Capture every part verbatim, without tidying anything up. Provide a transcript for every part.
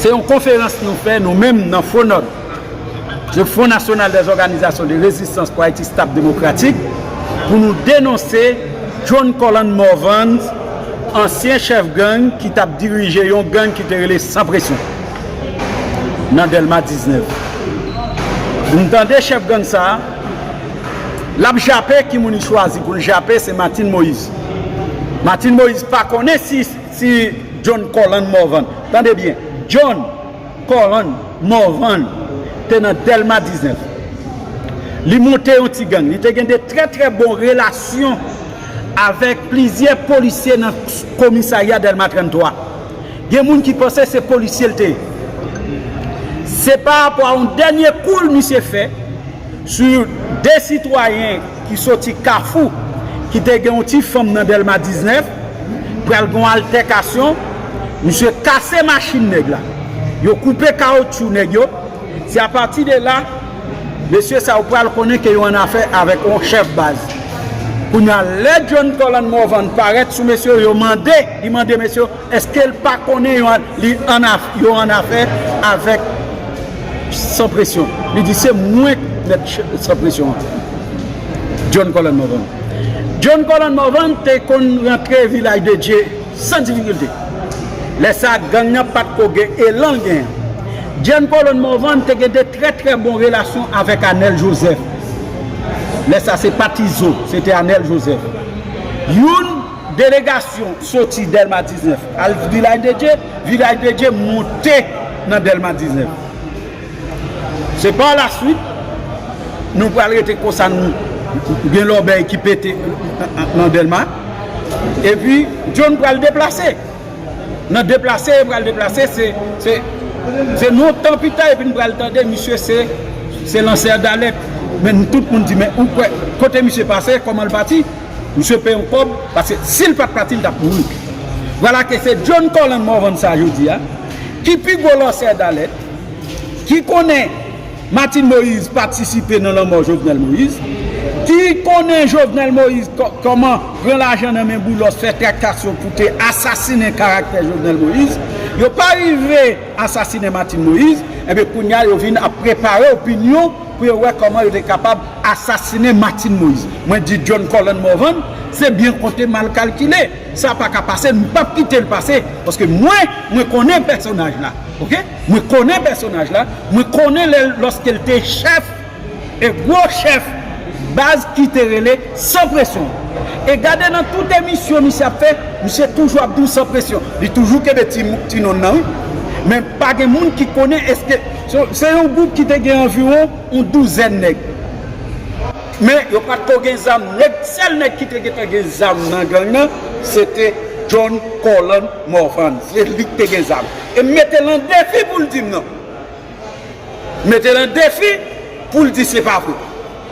Se yon konferans nou fè, nou menm, nan FONOD, le Front National des Organisations de Résistance pour Haïti Stable Démocratique, pou nou denonse John Colland Morvan, ansyen chèf gang ki t ap dirije yon gang ki te rele San Presyon nan Dèlma diznèf. Nou tande chèf gang sa a, l ap jape, ki moun li chwazi pou l jape, se Martine Moïse. Martine Moïse pa konnen si, si John Colland Morvan, tande byen, John Colland Morvan te nan Dèlma diznèf. Li monte yon ti gang. Li te gen de trè, trè bon relasyon avèk plizyè polisye nan komisarya Dèlma trannntwa. Gen moun ki panse se polisye l te ye. Se pa rapò a yon dènye kou l misye fè sou de sitwayen ki soti Kafou, ki te gen yon ti fanm nan Dèlma diznèf, pral gen yon altèkasyon, misye kase machin nèg la. Yo koupe kawotchou nèg yo. Se apati de la, mesye sa yo pral konnen ke yo annafè avèk yon chèf baz. Kounye a, lè John Colland Morvan parèt sou mesye yo, yo mande, li mande mesye yo, èske l pa konnen yo an-, li annaf-, yo annafè avèk San Presyon? Li di, "Se mwen k mèt ch-, San Presyon an." John Colland Morvan. John Colland Morvan te konn rantre Vilaj de Dye san difikilte. Lè sa a, gang nan pa t ko gen elan l genyen. John Colland Morvan te gen de trè, trè bon relasyon avèk Anèl Jozèf. Lè sa a, se pa t Izo, se te Anèl Jozèf. Youn delegasyon soti Dèlma diznèf al Vilaj de Dye, Vilaj de Dye monte nan Dèlma diznèf. Se pa laswit, nou pral rete konsa, nou gen lòbèy ki pete nan Dèlma. Epi, John pral deplase. Nan deplase, pral deplase, se, se, se lontan pita, epi n pral tande misye se, se lansè dalèt. Men tout moun di, "Men ou kwè, kote misye pase, kòman l pati?" Misye peye yon kòb, paske si l pa t pati, l t ap mouri. Vwala ke se John Colland Morvan sa jodi a, ki pi gwo lansè dalèt, ki konnen Martine Moïse patisipe nan lanmò Jovenel Moïse, ki konnen Jovenel Moïse kò-, kòman pran lajan nan men Boulos, fè traktasyon pou te asasinen karaktè Jovenel Moïse. Yo pa rive asasinen Martine Moïse, enben kounye a yo vin ap prepare opinyon pou yo wè kòman yo te kapab asasinen Martine Moïse. Mwen di John Colland Morvan, se byen konte mal kalkile. Sa pa ka pase, nou p ap kite l pase, paske mwen, mwen konnen pèsonaj la. Oke? Mwen konnen pèsonaj la, mwen konnen lè, lòske l te chèf, e gwo chèf baz ki te rele San Presyon. E gade nan tout emisyon misye ap fè, misye toujou ap di w San Presyon. Li toujou kenbe ti, ti non nan, wi. Men pa gen moun ki konnen èske, se, se yon gwoup ki te gen anviwon yon douzèn nèg. Men yo pa t ko gen zam. Nèg, sèl nèg ki te gentan gen zam nan gang nan, se te John Colland Morvan. Se li ki te gen zam. E m mete l an defi pou l di m non. Mete l an defi pou l di se pa vre.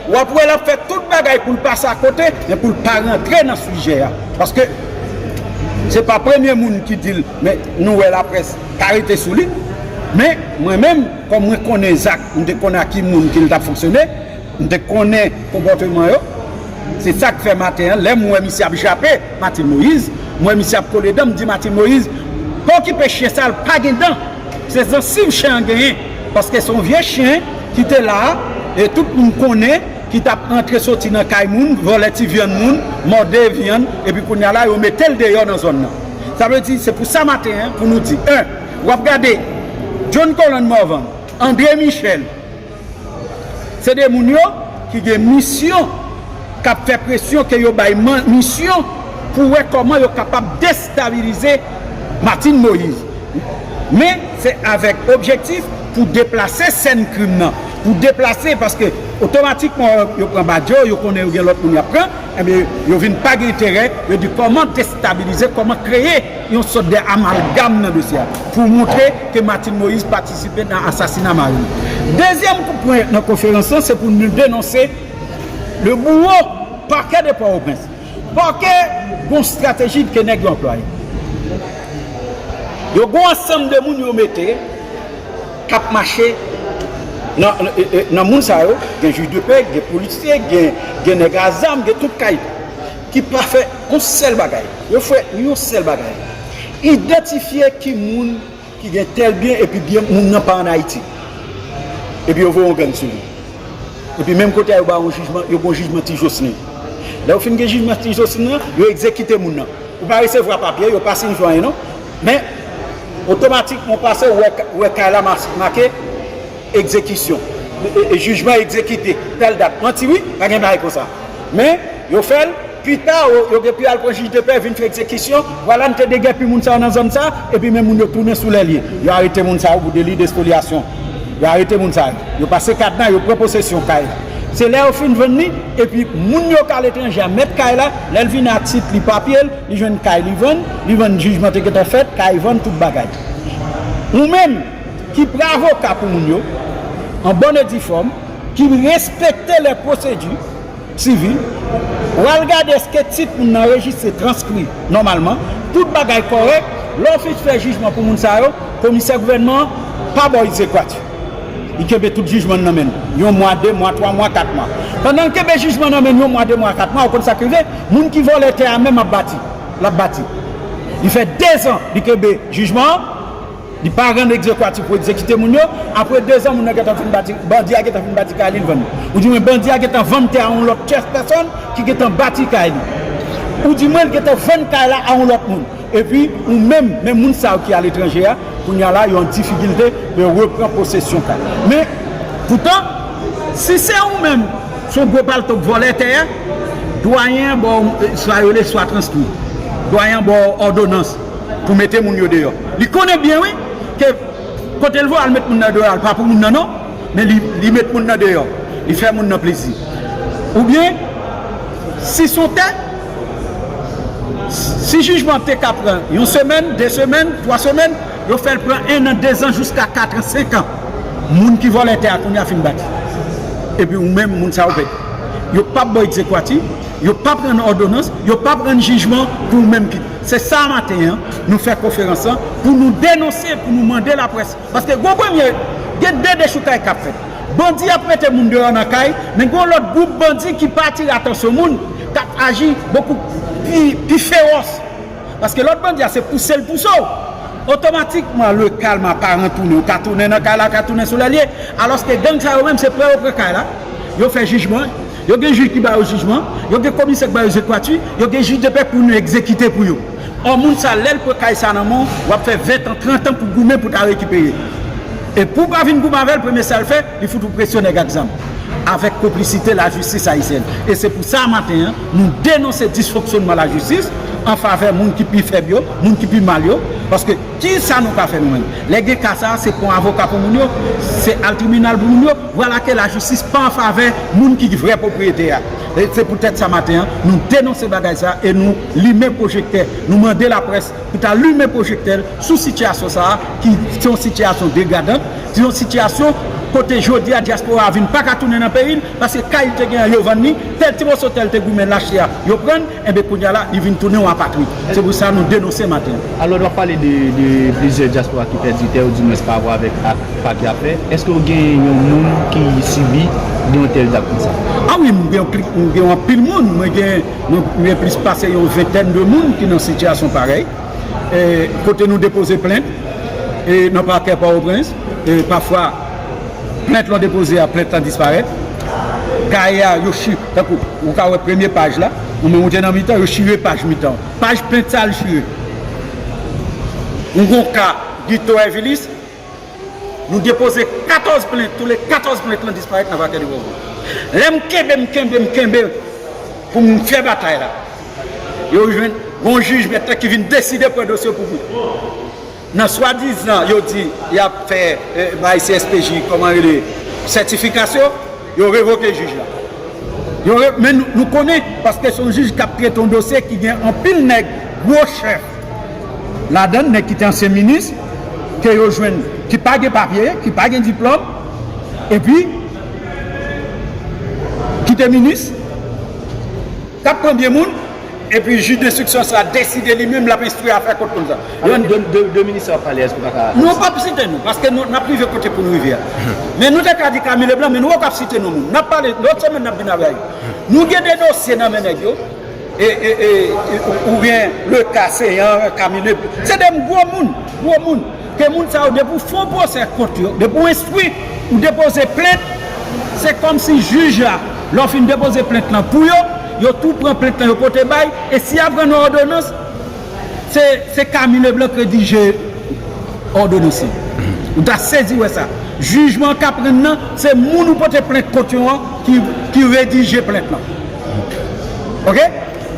W ap wè l ap fè tout bagay pou l pase akote, men pou l pa rantre nan sijè a. Paske se pa premye moun ki di l, men nou wè laprès pa rete sou li. Men mwen menm, kòm mwen konnen Zak, m te konnen a ki moun ke l t ap fonksyone, m te konnen konpòteman yo. Se sa k fè maten an, lè m wè misye ap jape Martine Moïse, m wè misye ap kole dan, m di Martine Moïse, "Pa okipe chen sa, l pa gen dan." Se zansiv chen an genyen, paske se yon vye chen ki te la a, e tout moun konnen, ki t ap antre soti nan kay moun, vòlè ti vyann moun, mòde vyann, epi kounye a la, yo mete l deyò nan zòn nan. Sa vle di, se pou sa maten an, pou nou di, en, w ap gade John Colland Morvan, André Michel, se de moun yo ki gen misyon, k ap fè presyon ke yo bay man-, misyon pou wè kòman yo kapab destabilize Martine Moïse. Men, se avèk objektif pou deplase sèn krim nan. Pou deplase, paske otomatikman yo pran Badio, yo konnen yo gen lòt moun y ap pran, enben, yo vin pa gen enterè, yo di kòman destabilize, kòman kreye yon sòt de amalgam nan dosye a, pou montre ke Martine Moïse patisipe nan asasina mari l. Dezyèm pwen nan konferans lan, se pou nou denonse le bouro pakè de Pòtoprens. Pakè gon estrateji ke nèg yo anplwaye. Yo gon ansanm de moun yo mete k ap mache nan, nan, e, e, nan moun sa yo, gen jij de pè, gen polisye, gen, gen nèg a zam, gen tout kalite, ki pa fè yon sèl bagay. Yo fè yon sèl bagay. Idantifye ki moun ki gen tèl byen, epi byen moun nan pa ann Ayiti. Epi yo voye yon gang sou li. Epi menm kote a, yo ba yon jijman, yo gen yon jijman Ti Joslin. Lè yo fin gen jijman Ti Joslin nan, yo egzekite moun nan. Ou pa resevwa papye, yo pa siyen sou anyen non. Men, otomatikman, w pase, ou wè, ou wè kay la mas-, make egzekisyon. E, e, jijman egzekite, tèl dat. Manti wi, pa gen bagay konsa. Men, yo fè l, pita, yo, yo gen pou y al pran jij de pè, vin fè egzekisyon. Vwala, n te degèpi moun sa yo nan zòn sa, epi men moun yo tounen sou lè l ye. Yo arete moun sa yo pou deli despolyasyon. Yo arete moun sa yo. Yo pase kadna, yo pran posesyon kay la. Se lè yo fin vann li, epi moun yo k aletranje a, mèt kay la, lè l vin a tit li, papye l, li jwenn kay li vann, li vann jijman te gentan fèt, kay vann, tout bagay. Ou menm ki pre avoka pou moun yo, an bòn e di fòm, ki respekte lè pwosedi sivil, w al gade èske tit moun nan rejistre, transkri nòmalman, tout bagay kòrèk, lè w fin fè jijman pou moun sa yo, komisè gouvènman an pa ba w egzekwati. Li kenbe tout jijman nan men l. Yon mwa, de mwa, twa mwa, kat mwa. Pandan l kenbe jijman nan men l yon mwa, de mwa, kat mwa, ou konn sa k rive? Moun ki vòlè tè a menm ap bati. L ap bati. Li fè dezan li kenbe jijman an, li pa rann egzekwatif pou egzekite moun yo. Apre dezan, moun nan gentan fin bati, bandi a gentan fin bati kay li, l vann. Oudimwen bandi a gentan vann tè a yon lòt tyès pèsòn ki gentan bati kay li. Oudimwen l gentan vann kay la a yon lòt moun. Epi, ou menm, menm moun sa yo ki aletranje a, kounye a la, yo an difikilte, yo repran posesyon kay. Men, poutan, si se ou menm, se yon gwo palto k vòlè tè a, dwayen an ba w, swa yo rele, swa transkri. Dwayen an ba w òdonans pou mete moun yo deyò. Li konnen byen, wi, ke kote l voye al met moun nan deyò a, l pa pou moun nan, non. Men li, li met moun nan deyò. Li fè moun nan plezi. Oubyen, si se yon tè, si jijman te ka pran yon semèn, de semèn, twa semèn, yo fè l pran en an, dezan, jiska katran, senkan. Moun ki vòlè tè a kounye a fin bati. Epi ou menm, moun sa yo pèdi. Yo p ap ba w egzekwati, yo p ap rann òdonans, yo p ap rann jijman pou ou menm ki. Se sa maten an, nou fè konferans lan, pou nou denonse, pou nou mande laprès. Paske gwo premye, gen de dechoukay k ap fèt. Bandi ap mete moun deyò nan kay, men gen yon lòt gwoup bandi ki pa atire atansyon moun, k ap aji bokou pi, pi fewòs. Paske lòt bandi a se pouse l pouse w. Otomatikman, le kalm aparan tounen. Ou ka tounen nan kay la, ou ka tounen sou lè l ye. Alòske gang sa yo menm, se pran yo pran kay la, yo fè jijman, yo gen jij ki ba yo jijman, yo gen komisè ki ba yo egzekwati, yo gen jij de pè pou nou egzekite pou yo. Ò, moun sa, lè l pran kay sa nan men w, w ap fè ven tan, trant an pou goumen pou ta rekipere. E pou w pa vin goumen avè l, premye sa l fè, li fout ou presyon nèg ak zam. Avèk konplisite lajistis ayisyèn. E se pou sa, maten an, nou denonse disfonksyonman lajistis an favè moun ki pi fèb yo, moun ki pi mal yo, paske ki sa nou ka fè nou menm? Lè gen ka sa, se pran avoka pou moun yo, se al tribinal pou moun yo, vwala ke lajistis pa an favè moun ki vrè pwopriyetè a. E se poutèt sa maten an, nou denonse bagay sa e nou limen pwojektè. Nou mande laprès pou ta limen pwojektè l sou sitiyasyon sa a, ki se yon sitiyasyon degradan, se yon sitiyasyon kote jodi a dyaspora a vin pa ka tounen nan peyi l, paske kay li te gen an yo vann li, tèl ti moso tè l te goumen l achte a yo pran l, enben kounye a la, li vin tounen yon apatrid. Se pou sa nou denonse maten an. Alò, w ap pale de, de plizyè dyaspora ki pèdi tè yo, dimwens pa rapò avèk ak pa ki ap fè. Èske w gen yon moun ki sibi de yon tèl zak konsa? A wi, m gen, m gen anpil moun. Mwen gen, mwen gen plis pase yon ventèn de moun ki nan sitiyasyon parèy. E, kote nou depoze plent, e, nan pakè Pòtoprens, e, pafwa, plent lan depoze a, plent lan disparèt. Kay a, yo chi-, tankou, ou ka wè premye paj la, ou menm ou te nan mitan, yo chire paj mitan. Paj plent sa, l chire. Nou gon ka, Guito Hervilis, nou depoze katòz plent, tou le katòz plent lan disparèt nan pakè de Pòtoprens. Lè m kenbe, m kenbe, m kenbe pou m fè batay la, yo jwenn gon jij mentnan ki vin deside pran dosye pou Guito. Nan swadizan, yo di, y ap fè, eh, bay C S P J, kòman rele, sètifikasyon, yo revoke jij la. Yo re-, men nou, nou konnen, paske se yon jij k ap trete yon dosye ki gen anpil nèg, gwo chèf ladan l, nèg ki te ansyen minis, ke yo jwenn, ki pa gen papye, ki pa gen diplòm, epi ki te minis, k ap pran byen moun, epi jij denstriksyon sa a deside li menm l ap enstwi afè kont moun sa. Alò, de, de, de minis sa w ap pale, èske w pa ka... Nou p ap site non, paske nou, n ap rive kote pou nou rive a. Men nou te ka di Camille Leblanc, men nou poko ap site non moun. N ap pale, lòt semèn n ap vin avè yo. Nou gen de dosye nan men nèg yo, e, e, e, e, ou, oubyen le ka Seyan, Camille, se de gwo moun, gwo moun. Ke moun sa yo, depi w fè yon pwosè kont yo, depi w enstwi, ou depoze plent, se kòmsi jij la, lè w fin depoze plent lan pou yo, yo tou pran plent lan, yo pote bay, e si y ap rann yon òdonans, se, se Camille Leblanc k redije òdonans lan. Ou ta sezi wè sa. Jijman k ap rann nan, se moun ou pote plent kont yo an ki, ki redije plent lan. Oke?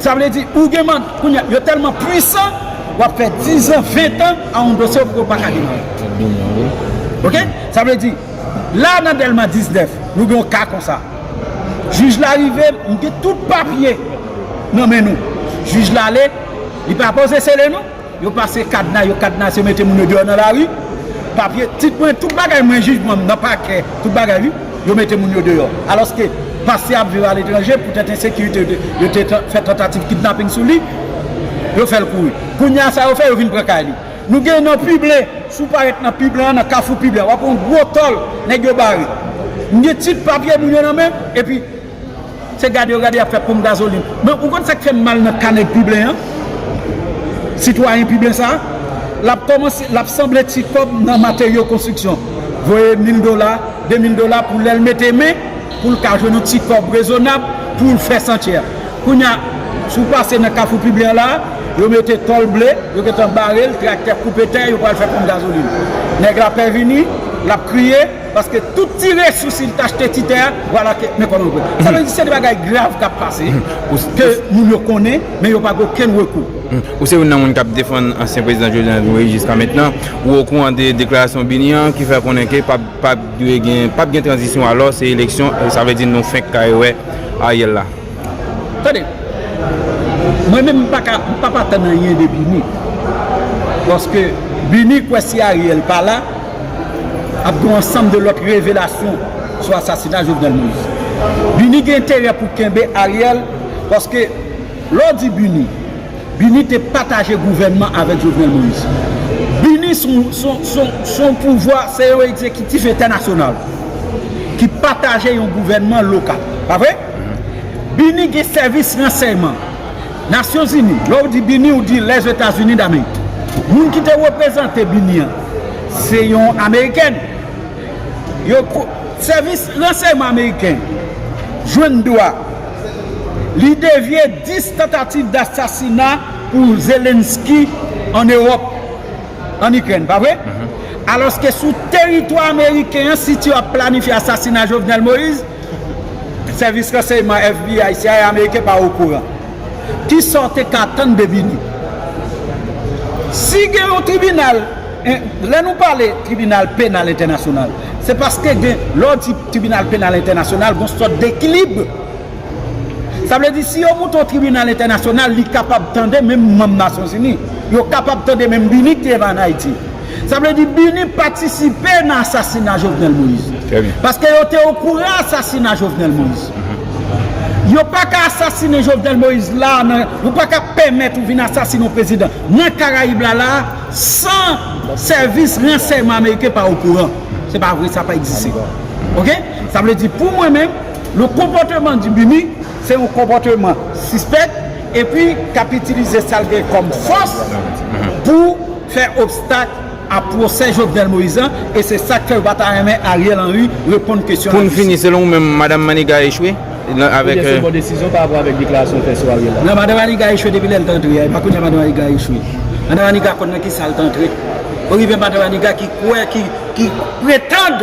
Sa vle di, ou gen man, kounye a, yo tèlman pwisan, w ap fè dizan, ventan a yon dosye, ou poko pa ka demare. Oke? Sa vle di, la nan Dèlma diznèf, nou gen yon ka konsa. Jij la rive, m gen tout papye nan men nou. Jij la ale, li pa poze sele non. Yo pase kadna, yo kadnase, mete moun yo deyò nan lari. Papye, tit mwen, tout bagay mwen, jijman m nan pakè, tout bagay wi, yo mete moun yo deyò. Alòske, pastè ap viv aletranje, poutèt ensekirite, yo te, yo te tan- fè tantativ kidnaping sou li, yo fè l kouri. Kounye a sa yo fè, yo vin pran kay li. Nou gen nan Piblen, si w parèt nan Piblen an, nan Kafou Piblen, w ap wè yon gwo tòl, nèg yo bare. M gen tit papye moun yo nan men, epi se gade yo gade y ap fè ponp gazolin. Men ou konn sa k fè m mal nan ka nèg Piblen an? Sitwayen Piblen sa, l ap kòmanse, l ap sanble ti kòb nan materyo konstriksyon. Voye mil dola, de mil dola pou lè l mete men, pou l ka jwenn yon ti kòb rezonab pou l fè santye a. Kounye a, si w pase nan Kafou Piblen an la, yo mete tòl ble, yo gentan bare l, traktè koupe tè, yo pral fè ponp gazolin. Nèg la pè vini, l ap kriye, paske tout ti resous li t achte ti tè a, vwala ke, men kòman yo pran. Sa vle di se de bagay grav k ap pase, ke moun yo konnen, men yo pa gen okenn rekou. Ou se youn nan moun k ap defann ansyen prezidan Jovenel Moïse jiska mentnan. Ou okouran de deklarasyon Bini an ki fè konnen ke p ap, p ap dwe gen, p ap gen tranzisyon alò, se eleksyon, sa vle di nou fenk ka wè Ariel la. Tande, mwen menm m pa ka, m pa pa tann anyen de Bini. Paske Bini kwè si Ariel pa la, ap gen yon ansanm de lòt revelasyon sou asasina Jovenel Moïse. Bini gen enterè pou kenbe Ariel, paske lè w di Bini, Bini te pataje gouvènman avèk Jovenel Moïse. Bini se yon, se yon, se yon, se yon pouvwa, se yon egzekitif entènasyonal ki pataje yon gouvènman lokal. Pa vre? Bini gen sèvis ransèyman. Nasyonzini, lè w di Bini, ou di Lèzetazini Damerik. Moun ki te reprezante Bini an, se yon amerikèn. Yo ko- sèvis ransèyman ameriken jwenn dwa li devye dis tantativ dasasina pou Zelensky an Ewòp, an Ikrèn, pa vre? Alòske sou teritwa ameriken an, si yo ap planifye asasina Jovenel Moïse, sèvis ransèyman, F B I, C I A ameriken pa okouran. Kisa w te ka atann de Bini? Si gen yon tribinal, en, lè nou pale tribinal penal entènasyonal, se paske gen, lè w di tribinal penal entènasyonal, gon sòt dekilib. Sa vle di, si yo moute yon tribinal entènasyonal, li kapab tande menm manm Nasyonzini. Yo kapab tande menm Bini ki te ann Ayiti. Sa vle di Bini patisipe nan asasina Jovenel Moïse. Trè byen. Paske yo te okouran asasina Jovenel Moïse. Yo pa ka asasine Jovenel Moïse la, nan, yo pa ka pèmèt ou vin asasine yon prezidan nan Karayib la, la, san sèvis ransèyman ameriken pa okouran. Se pa vre, sa pa egziste. Oke? Sa vle di, pou mwen menm, le konpòteman di Bini, se yon konpòteman sispèk, epi k ap itilize sa l gen kòm fòs pou fè obstak a pwosè Jovenel Moïse an, e se sa k fè yo pa ta renmen Ariel Henry reponn kesyon la jistis. Pou n fini, selon ou menm, Madanm Maniga echwe nan, avèk, oubyen se yon, euh, bon desizyon pa rapò avèk deklarasyon w fè sou Ariel la? Non, Madanm Maniga echwe depi lè l t antre a, e pa kounye a Madanm Maniga echwe. Madanm Maniga konn nan kisa l t antre. Ou rive Madanm Maniga ki kwè, ki, ki pretann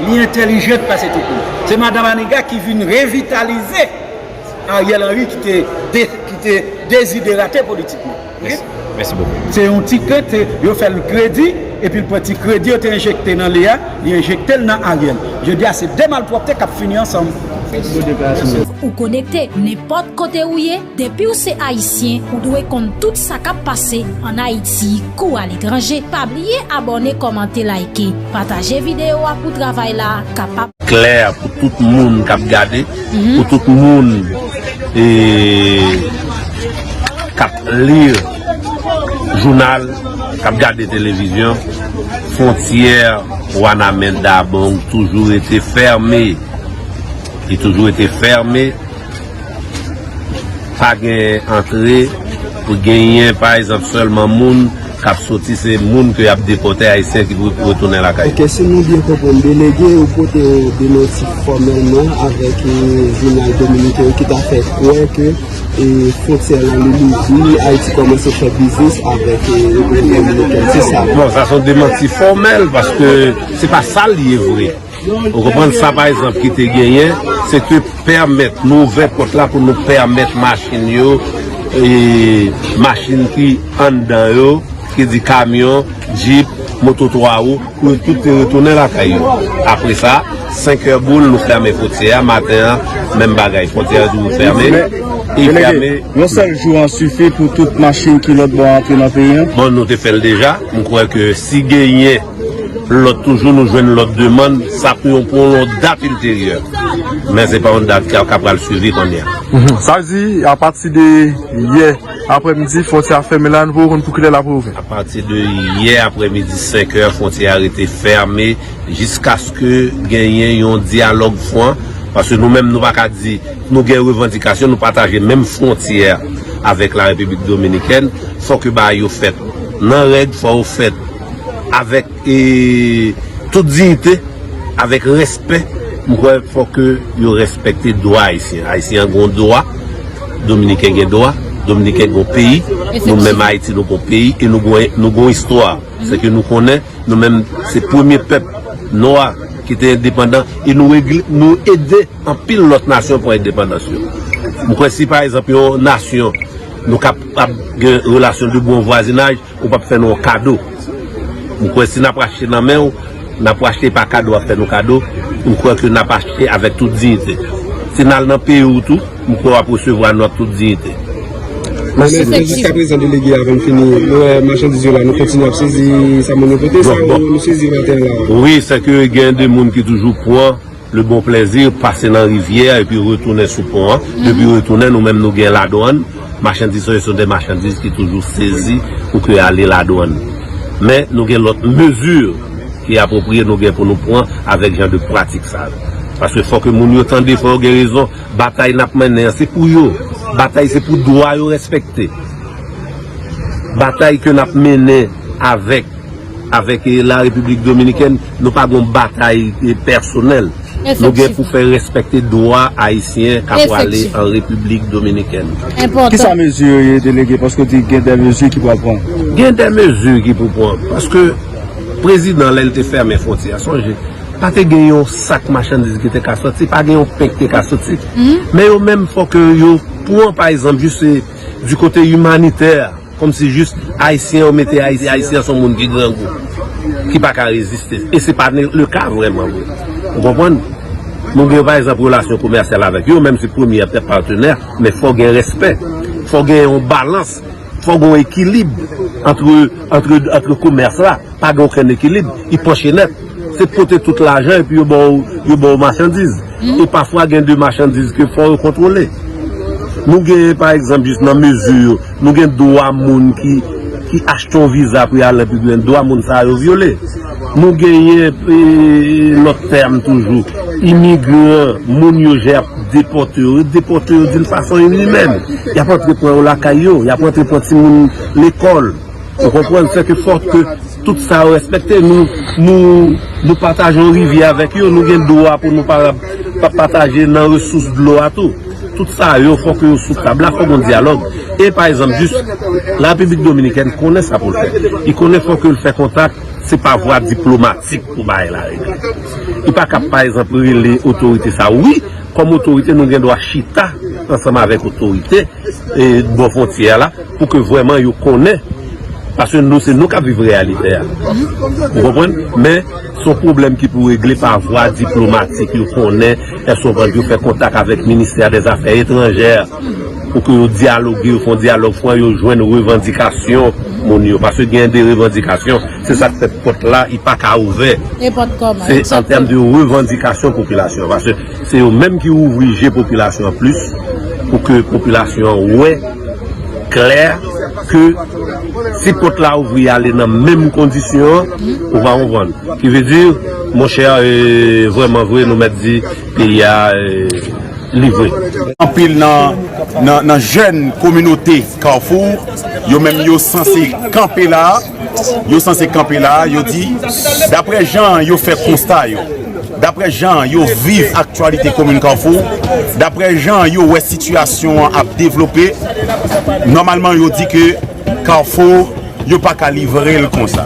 li entèlijan pase tout moun. Se Madanm Maniga ki vin revitalize Ariel Henry ki te de-, ki te deziderate politikman. Oke? Mèsi, mèsi bokou. Se yon ti krent, se, yo fè l kredi, epi l pran ti kredi yo te enjekte nan li a, li enjekte l nan Ariel. Jodi a, se de malpwòpte k ap fini ansanm. Ou konekte nenpòt kote ou ye, depi w se Ayisyen, ou dwe konn tout sa k ap pase ann Ayiti kou aletranje. Pa bliye abòne, kòmante, like, pataje videyo a pou travay la kapab klè pou tout moun k ap gade, pou tout moun, e, k ap li jounal, k ap gade televizyon. Fwontyè Wanament-Dabong toujou rete fèmen. Li toujou rete fèmen. Pa gen antre pou genyen, pa egzanp, sèlman moun k ap soti, se moun ke y ap depòte, Ayisyen ki pou retounen lakay yo. Ok, si nou byen konprann, delege, ou pote yon dementi fòmèlman avèk, eh, jounal dominiken yo ki ta fè kwè ke, eh, fwontyè lan li louvri, Ayiti kòmanse fè biznis avèk, eh, Repiblik Dominikèn. Se sa? Bon, sa se yon demanti fòmèl, paske se pa sa l ye vre. Ou konprann? Sa, pa egzanp, ki te genyen, se te pèmèt, nou ouvè pòt la pou nou pèmèt machin yo, e, machin ki anndan yo, ki di kamyon, djip, moto twa wou, pou yo tout te retounen lakay yo. Apre sa, senk è boul, nou fèmen fwontyè a, maten an, menm bagay, fwontyè a toujou fèmen, e fèmen. Yon sèl jou an sifi pou tout machin ki lòt bò antre nan peyi an? Bon, nou te fè l deja, m kwè ke si genyen lòt toujou, nou jwenn lòt demann, sa pou yon, pou yon dat ilteryè. Men se pa yon dat ki ka pral swivi kounye a. Mhm. Sa vle di, apati de yè aprèmidi, fwontyè a fèmen la, nou poko konn pou kilè l ap reouvè? Apati de yè aprèmidi, senk è, fwontyè a rete fèmen jiskaske genyen yon dyalòg fran, paske nou menm, nou pa ka di, nou gen revandikasyon, nou pataje menm fwontyè avèk la Repiblik Dominikèn, fò ke bagay yo fèt nan règ, fò yo fèt avèk, e, tout diyite, avèk respè. M kwè fò ke yo respekte dwa Ayisyen. Ayisyen an gen dwa, Dominiken gen dwa, Dominiken gen peyi, nou menm Ayiti nou gen peyi, e nou gen, nou gen istwa. Se ke nou konnen, nou menm se premye pèp nwa ki te endepandan, e nou regle, nou ede anpil lòt nasyon pran endepandans yo. M kwè si pa egzanp yon nasyon, nou kap ap gen relasyon de bon vwazinaj, ou p ap fè nou yon kado. M kwè si n ap achte nan men w, n ap achte pa kado, w ap fè nou kado, m kwè ke n ap achte avèk tout diyite. Si n al nan peyi w tou, m kwè w ap resevwa nou ak tout diyite. Men jiska prezan, delege, avan n fini, nou wè machandiz yo la, nou kontinye ap sezi sa moun yo pote, sa nou sezi maten an la. Wi, se ke gen de moun ki toujou pran le bon plaisir, pase nan rivyè epi retounen sou pon an. Depi retounen, nou menm nou gen ladwann. Machandiz sa yo se de machandiz ki toujou sezi pou ke ale ladwann. Men nou gen lòt mezi ki apwopriye nou gen pou nou pran avèk jan de pratik sa yo. Paske fò ke moun yo tande, fò yo gen rezon. Batay n ap mennen an, se pou yo. Batay se pou dwa yo respekte. Batay ke n ap mennen avèk, avèk, eh, la Repiblik Dominikèn, nou pa gen yon batay, eh, pèsonèl. Nou gen pou fè respekte dwa Ayisyen k ap prale an Repiblik Dominikèn. Ki sa mezi yo ye, delege? Paske w di gen de mezi ki pral pran. Gen de mezi ki pou pran. Paske prezidan, lè l te fèmen fwontyè a, sonje, pa te gen yon sak machandiz ki te ka soti, pa gen yon pen ki te ka soti. Men yo menm, fò ke yo pran, pa egzanp, jis, eh, di kote imanitè, kòmsi jis Ayisyen yo mete Ayisyen, Ayisyen se yon moun ki grangou, ki pa ka reziste. E se pa ne-, le ka vrèman vre. Ou konprann? Nou gen, pa egzanp, relasyon komèsyal avèk yo, menm si premye patenè, men fò gen respè, fò gen yon balans, fò gen yon ekilib antre, antre, antre komès la. Pa gen okenn ekilib, li panche nèt. Se pote tout lajan epi yo ba w, yo ba w machandiz. E pafwa gen de machandiz ke fò yo kontwole. Nou gen, pa egzanp, jis nan mezi yo, nou gen dwa moun ki, ki achte yon viza pou y al nan peyi, dwa moun sa yo vyole. Nou genyen, e, lòt tèm toujou. Imigran, moun yo jè ap depòte yo, yo depòte yo d'une façon inhumaine. Y ap antre pran yo lakay yo, y ap antre pran timoun lekòl. Ou konprann? Se ke fò ke tout sa yo respekte. Nou, nou, nou pataje yon rivyè avèk yo, nou gen dwa pou nou pa, pa pataje nan resous dlo a tou. Tout sa yo, fò ke yo sou tab la, fò gon dyalòg. E pa egzanp, jis, la Repiblik Dominikèn konnen sa pou l fè. Li konnen fò ke l fè kontak, se pa vwa diplomatik pou bagay la regle. Li pa ka, pa egzanp, rele otorite sa. Wi, kòm otorite, nou gen dwa chita ansanm avèk otorite, e, bò fwontyè a la, pou ke vrèman yo konnen, paske nou, se nou k ap viv reyalite a. Ou konprann? Men, se yon pwoblèm ki pou regle pa vwa diplomatik, yo konnen, èske yo fè kontak avèk ministè dèzafè etranjè, pou ke yo dyaloge, yo fè yon dyalòg fran, yo jwenn revandikasyon moun yo, paske gen de revandikasyon, se sa k fè pòt la, li pa ka ouvè. Se an tèm de revandikasyon popilasyon, paske se yo menm ki ouvri je popilasyon an plis, pou ke popilasyon an wè klè ke si pòt la ouvri ale nan menm kondisyon an, ou va konprann. Ki vle di, monchè, e, vrèman vre, nou mèt di, peyi a, e, livre. Anpil nan, nan, nan jèn kominote Kafou, yo menm yo sanse kanpe la, yo sanse kanpe la, yo di, daprè jan yo fè konsta yo, daprè jan yo viv aktyalite komin Kafou, daprè jan yo wè sitiyasyon an ap devlope, nòmalman yo di ke Kafou, yo pa ka livre l konsa.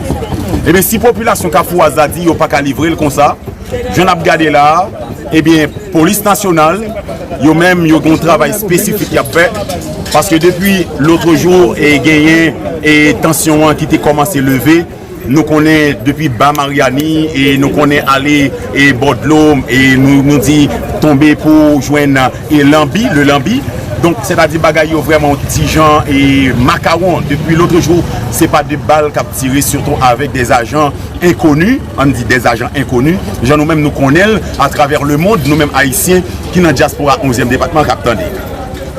Ebyen, si popilasyon kafouwaz la di yo pa ka livre l konsa, jan n ap gade la a, ebyen, polis nasyonal, yo menm, yo gen yon travay espesifik y ap fè, paske depi lòt jou, e genyen, e tansyon an ki te kòmanse leve, nou konnen depi Ba Maryani, e nou konnen ale, e bò dlo, e nou, nou di tonbe pou jwenn, e Lanbi, le Lanbi. Donk, sètadi bagay yo vrèman yon ti jan, e makawon. Depi lòt jou, se pa de bal k ap tire, sitou avèk de ajan enkoni, ann di de ajan enkoni, jan nou menm nou konnen l atravè lemonn, nou menm Ayisyen ki nan dyaspora onzyèm depatman k ap tande.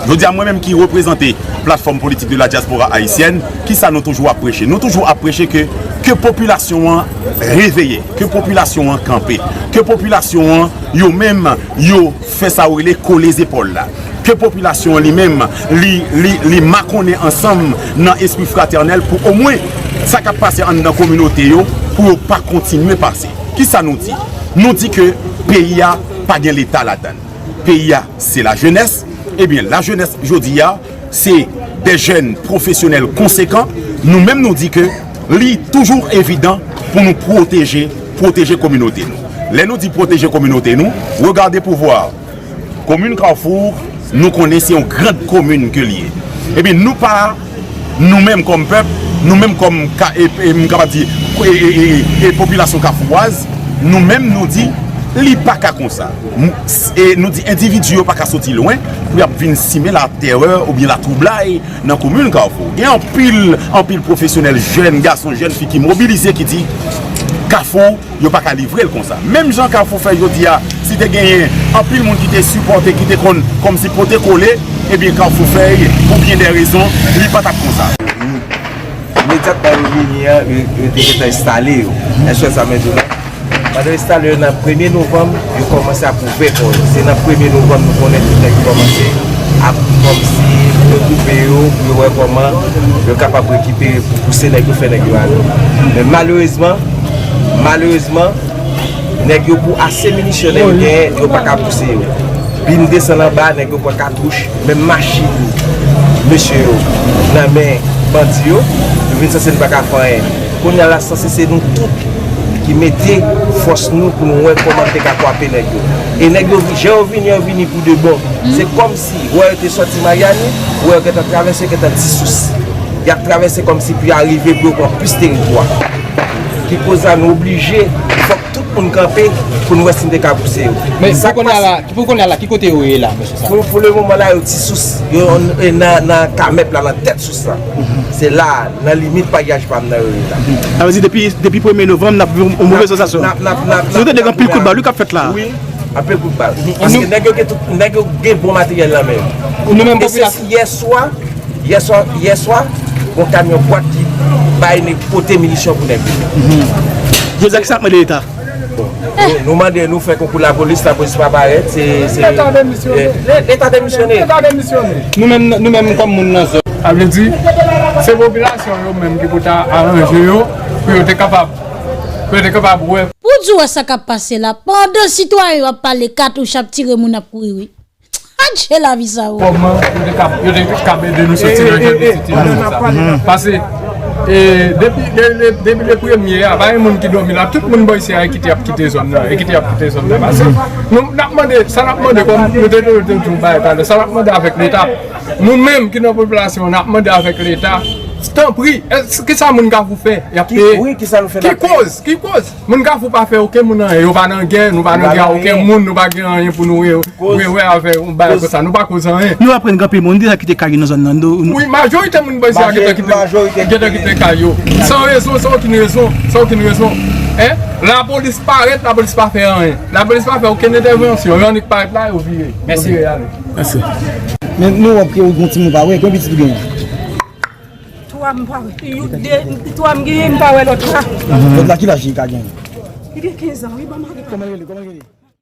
Jodi a, mwen menm ki reprezante Plateforme Politique de la Diaspora Haïtienne, kisa nou toujou ap preche? Nou toujou ap preche ke, ke popilasyon an reveye, ke popilasyon an kanpe, ke popilasyon an, yo menm, yo fè sa yo rele kole zepòl la. Ke popilasyon an li menm, li, li, li makonnen ansanm nan espri fratènèl pou omwen sa k ap pase anndan kominote yo, pou yo pa kontinye pase. Kisa nou di? Nou di ke peyi a pa gen Leta ladan l. Peyi a, se lajenès. Ebyen, lajenès jodi a, se de jèn pwofesyonèl konsekan. Nou menm, nou di ke li toujou evidan pou nou pwoteje, pwoteje kominote nou. Lè nou di pwoteje kominote nou, regade pouvwa. Komin Kafou, nou konnen se yon gran komin ke li ye. Ebyen, nou pa, nou menm kòm pèp, nou menm kòm ka, e, e, m kapab di, e, e, e, e popilasyon kafouwaz, nou menm nou di, li pa ka konsa. M, e nou di endividi yo pa ka soti lwen pou y ap vin simen latèrè oubyen latwoublay nan komin Kafou. Gen anpil, anpil pwofesyonèl, jèn gason, jèn fi ki mobilize, ki di, Kafou, yo pa ka livre l konsa. Menm jan Kafou fè jodi a, si te genyen anpil moun ki te sipòte, ki te konn kòmsi pote kole, ebyen Kafou fè, pou byen de rezon, li pa t ap konsa. Imedyatman yo vini an, yo, yo te gentan enstale yo. Èske sa mèt ou la? Pandan yo enstale yo nan premye novanm, yo kòmanse ap ouvè kò yo. Se nan premye novanm nou konnen tout nèg yo kòmanse ap kòmsi regwoupe yo pou yo wè kòman yo kapab rekipere pou pouse nèg yo, fè nèg yo ale. Men malerezman, malerezman, nèg yo pou ase minisyon nèg yo genyen, yo pa ka pouse yo. Bin desann anba, nèg yo pran katouch, menm machin mesye yo nan men bandi yo, yo vin sanse n pa ka fè anyen. Kounye a la, sanse se nou tout ki mete fòs nou pou nou wè kòman n te ka kwape nèg yo. E nèg yo, jan yo vini, yo vini pou de bon. Se kòmsi, wè yo te sòti Maryani, wè yo gentan travèse, gentan Ti Sous. Y ap travèse kòmsi pou y arive pou yo pran plis teritwa. Ki koz la, nou oblije, fòk tout moun kanpe pou n wè si n te ka pouse yo. Men sa pou kounye a la, pou kounye a la, ki kote yo ye la, mesye sa? Pou, pou le moman la, yo Ti Sous, yo, e, nan, nan Kamèp la, nan tèt Sous la. Se la, nan limit paryaj pa m nan yo ye la. Sa vle di depi, depi premye novanm, n ap viv yon move sansasyon. Si w tande gen anpil kout bal, wi, k ap fèt la. Wi, anpil kout bal. Paske nèg yo gen tout, nèg yo gen bon materyèl nan men yo. Nou menm popilasyon. Yè swa, yè swa, yè swa, gon kamyon bwat ki bay nèg, pote minisyon pou nèg yo. Jodi a, kisa n ap mande Leta? Nou, nou mande, nou fè konkou lapolis, lapolis pa parèt, se, se, Leta demisyone. Leta demisyone. Leta demisyone. Nou menm, nou menm kòm moun nan zòn. Sa vle di, se popilasyon yo menm ki pou ta aranje yo, pou yo te kapab, pou yo te kapab wè. Pou di w wè sa k ap pase la, pandan sitwayen yo ap pale, katouch ap tire, moun ap kouri, wi. Adje lavi sa, wi. Kòman yo te kab, yo te kab ede nou soti nan jan de sitiyasyon sa? Paske, e, depi, de, de, depi le premye a, pa gen moun ki dòmi la. Tout moun bò isi a, e kite, y ap kite zòn nan, e kite, y ap kite zòn nan. Paske nou, n ap mande, sa n ap mande, kòm nou te, te, te di yon bagay talè, sa n ap mande avèk Leta. Nou menm ki nan popilasyon, n ap mande avèk Leta, tanpri, èske, kisa moun Kafou fè? Y ap peye. Ki koz? Ki koz? Moun Kafou pa fè okenn moun anyen. Yo pa nan gè, nou pa nan gè a okenn moun, nou pa gen anyen pou nou wè, wè, wè avè yon bagay konsa. Nou pa koz anyen. Nou aprann gen anpil moun deja kite kay yo nan zòn nan. Wi, majorite moun bò isi a gentan kite, gentan kite kay yo. San rezon, san okenn rezon, san okenn rezon. Hein? Lapolis parèt, lapolis pa fè anyen. Lapolis pa fè okenn entèvansyon. Yo annik parèt la, yo vire. Yo vire ale. Mèsi. Men nou wè ke ou gon timoun pa wè, konbyen pitit ou genyen? Twa m pa wè. Yo de, twa m genyen, m pa wè lòt la. Lòt la ki laj li ka genyen? Li gen kenz an, wi, ban m ale. Kòman l rele? Kòman l rele?